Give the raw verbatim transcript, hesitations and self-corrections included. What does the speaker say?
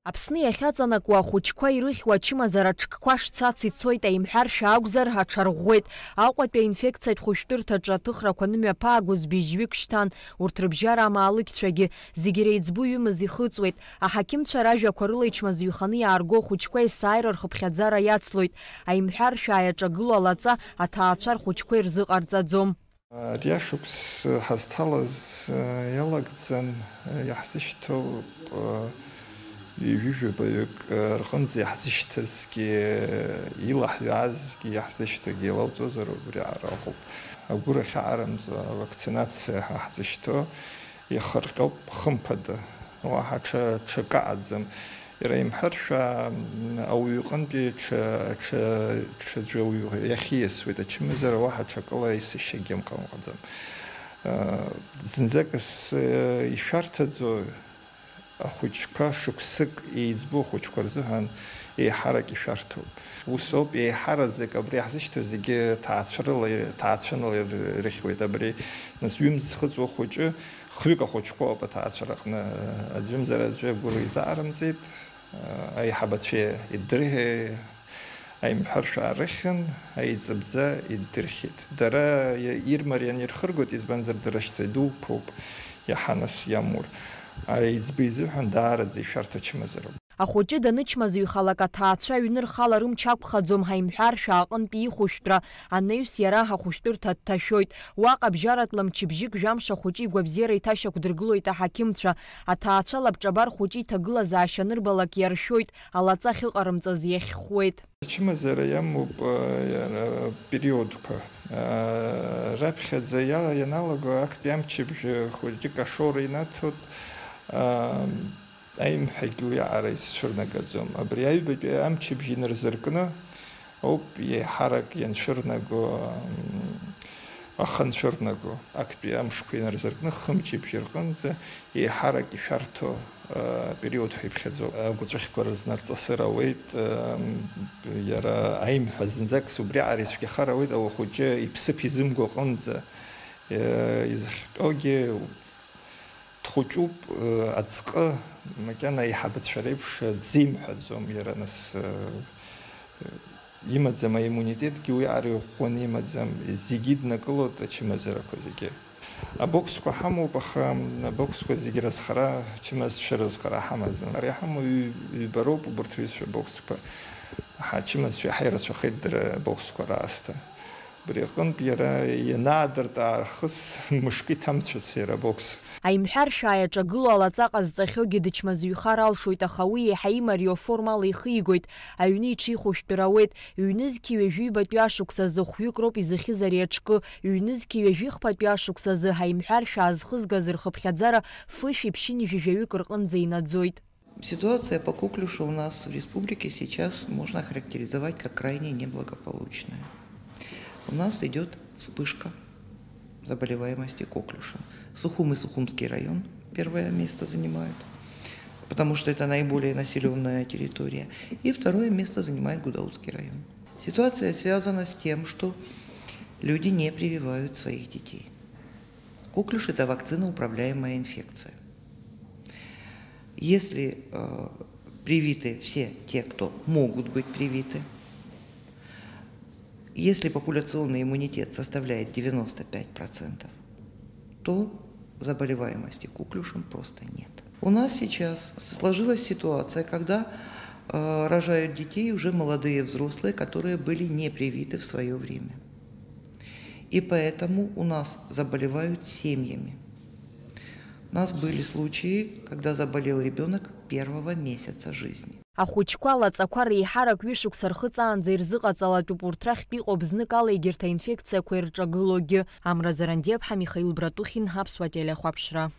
Аԥсны иахьаҵанакуа ахәыҷқәа ирыхьуа ачымазара ҽкқәа шцац ицоит, аимҳәаршәа акәзар, аҽарӷәӷәеит. Аҟәатәи аинфекциатә хәышәтәырҭаҿы аҭыхрақәа анымҩаԥаагоз быжьҩык шьҭан, урҭ рыбжьара амаалықьцәагьы, зегьы реиҵбу ҩымыз ихыҵуеит. Аҳақьымцәа ражәақәа рыла ичмазаҩханы иаарго ахәыҷқәа есааира рхыԥхьаӡара иацлоит. Аимҳәаршәа аиаҿагыло алаҵа аҭаацәа рхәыҷқәа ирзыҟарҵаӡом. Ари ашықәс ҳазҭалаз иалагӡан, иаҳзышьҭоуп ҩажәи жәабаҩык рҟынӡа иаҳзышьҭазгьы, илаҳҩаазгьы иаҳзышьҭоугьы еилауҵозар убри аҟара ыҟоуп. Агәыр ахьаҟарымҵо авакцинациа ҳәа ҳзышьҭоу ихырҟьоуп, хымԥада, уаҳа ҽа, ҽакы аӡам. Иара имҳәаршәа, м, ауаҩы иҟынтәи ҽа, ҽа, ҽаӡәы ауаҩы иахьиасуеит, ачымазара уаҳа ҽакыла исышьагьы ыҟам-, ыҟаӡам. Э, зынӡак ес-, э, ишәарҭаӡо ахәыҷқәа шықәсык еиҵбу ахәыҷқәа рзыҳәан еиҳарак ишәарҭоуп. Ус ауп, еиҳараӡак абри иаҳзышьҭоу зегьы ҭаацәарыла, ҭаацәанала ир-, ирыхьуеит. Абри, нас, ҩымз зхыҵуа хәыҷы, хҩык ахәыҷқәа ауп аҭаацәараҟны аӡәымзар аӡәы агәыла изаарымҵеит, аиҳабацәа идырҳәа-, аимҳәаршәа аарыхьын, аиҵыбӡа иддырхьеит. Дара ирмариан ирхыргоит, избанзар, дара шьҭа идуқәоуп иаҳа нас иамур. Аиҵбы изыҳәан даараӡа ишәарҭоу ачымазароуп. Ахәыҷы данычмазаҩхалак аҭаацәа аҩны рхала рымч ақәхаӡом, ҳаимҳәаршәа аҟынтәи ихәышәтәра анаҩс иара ҳахәышәтәырҭа дҭашәоит. Уаҟа бжьаратәла мчыбжьык жәамш ахәыҷы игәабзиара иҭашьақәдыргылоит аҳақьымцәа. Аҭаацәа лабҿабар хәыҷы иҭагылазаашьа анырбалак иаршәоит, алаҵа ахьыҟарымҵаз иахьхәуеит. Ачымазара иамоуп, э, иара периодқәа. Э, раԥхьаӡа иа-, ианалаго актәи амчыбжь хәыҷык ашоура инаҭоит, э, аимҳәагь уи аҟара исцәырнагаӡом. Абри аҩбатәи амчыбжь инарзыркны ауп еиҳарак ианцәырнаго, м, ахы анцәырнаго. Актәи амшқәа инарзыркны хымчыбжь рҟынӡа еиҳарак ишәарҭоу, э, период ҳәа иԥхьаӡоуп. Агәыҵәыхьқәа рызнарҵысыр ауеит, э, м, иара аимҳәа зынӡак убри аҟара ицәгьахар ауеит, ауахәыҷы иԥсыԥ изымго аҟынӡа, э, изыхҟьогьы Дхәыҷуп, э, аӡҟы, макьана аиҳабацәа реиԥш, э, дзеимҳәаӡом иара, нас, э, имаӡам аиммунитетгьы, уи ара иӷәӷәаны имаӡам, зегьы иднакылоит ачымазарақәа зегьы. Абоксқәа ҳамоуп, аха, м, абоксқәа зегьы рызхара, ачымазцәа рызхара ҳамаӡам. Ара иҳамоу ҩ-, ҩба роуп убарҭ рҩызцәа абоксқәа. Ҳачымазцәа иаҳа ирацәахеит дара абоксқәа раасҭа. Убри аҟынтә иара ианаадырт аахыс мышкы иҭамцәац иара абокс. Аимҳәаршәа аиаҿагыло алаҵа ҟазҵахьоугьы дычмазаҩхар алшоит, аха уи еиҳа имариоу аформала ихигоит, аҩны иҽихәышәтәыр ауеит. Ҩнызқьи ҩажәи ҩбатәи ашықәсазы хәҩык роуп изыхьыз ари аҽкы, ҩнызқьи ҩажәи хԥатәи ашықәсазы аимҳәаршәа аазхызгаз рхыԥхьаӡара фышәи ԥшьынҩажәи жәаҩык рҟынӡа инаӡоит. Ситуация по коклюшу у нас в республике сейчас можно охарактеризовать как крайне неблагополучная. У нас идет вспышка заболеваемости коклюшем. Сухум и Сухумский район первое место занимают, потому что это наиболее населенная территория. И второе место занимает Гудаутский район. Ситуация связана с тем, что люди не прививают своих детей. Коклюш — это вакцина, управляемая инфекция. Если, э, привиты все те, кто могут быть привиты, если популяционный иммунитет составляет девяносто пять процентов, то заболеваемости коклюшем просто нет. У нас сейчас сложилась ситуация, когда, э, рожают детей уже молодые взрослые, которые были не привиты в свое время. И поэтому у нас заболевают семьями. У нас были случаи, когда заболел ребенок первого месяца жизни. Ахәыҷқәа алаҵақәа реиҳарак ҩышықәса рхыҵаанӡа ирзыҟаҵалатәуп, урҭ рахьтә иҟоуп зныкала егьырҭ аинфекциақәа ирҿагылогьы. Амра Зарандиаԥҳа, Михаил Братухин, Аԥсуа телехәаԥшра.